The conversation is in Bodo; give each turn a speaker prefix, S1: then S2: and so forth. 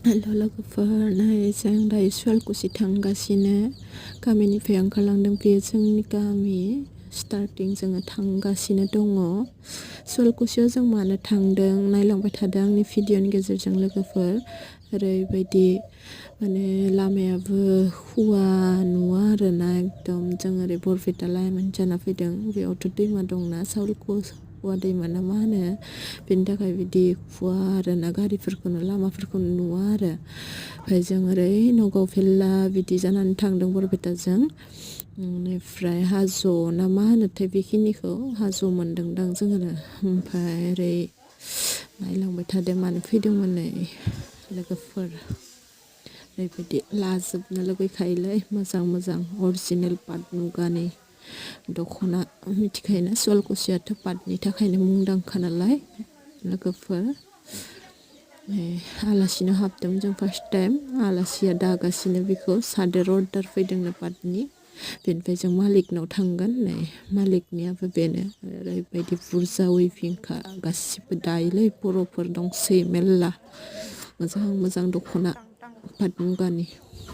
S1: हेल' लोगोफोर, नै जों दायो सुवालकुसि थांगासिनो। गामिनिफ्राय ओंखारलांदों, बेयो जोंनि गामि। स्टार्टिं जोङो थांगासिनो दङ। सुवालकुसियाव जों मानो थांदों नायलांबाय थादों आंनि भिडिअनि गेजेरजों लोगोफोर। ओरैबायदि माने लामायाबो हुवा नुवा आरोना एकदम। जों ओरै बरपेटा लाइन जाना फैदों। बेयावथ' दैमा दंना, सावलकुवा दैमा ना मा होनो, बेनि थाखाय बिदि खुवा आरोना, गारिफोरखौनो लामाफोरखौनो नुवा आरो। ओमफ्राय जों ओरै नगाव फेल्ला बिदि जानानै थांदों बरपेटाजों। बेनिफ्राय हाज' ना मा होनोथाय बेखिनिखौ हाज' मोनदोंदां जोङो। ओमफ्राय ओरै नायलांबाय थादों मानो फैदोंमोन नै लोगोफोर। ओरैबायदि लाजोबनो लुगैखायोलै, मोजां मोजां अरिजिनेल पाट मुगानि दख'ना। मिथिखायोना सुवालकुसियाथ' पाटनि थाखायनो मुंदांखा नालाय लोगोफोर। आलासिनो हाबदों जों फार्स्ट टाइम। आलासिया दागासिनो बेखौ सादोर अर्डार फैदोंनो पाटनि। बेनिफ्राय जों मालिकनाव थांगोन। नै मालिकनियाबो बेनो। ओरैबायदि बुरजा उइभिंखा, गासिबो दायोलै, बर'फोर दंसै मेल्ला। मोजां मोजां दख'ना पाट मुगानि।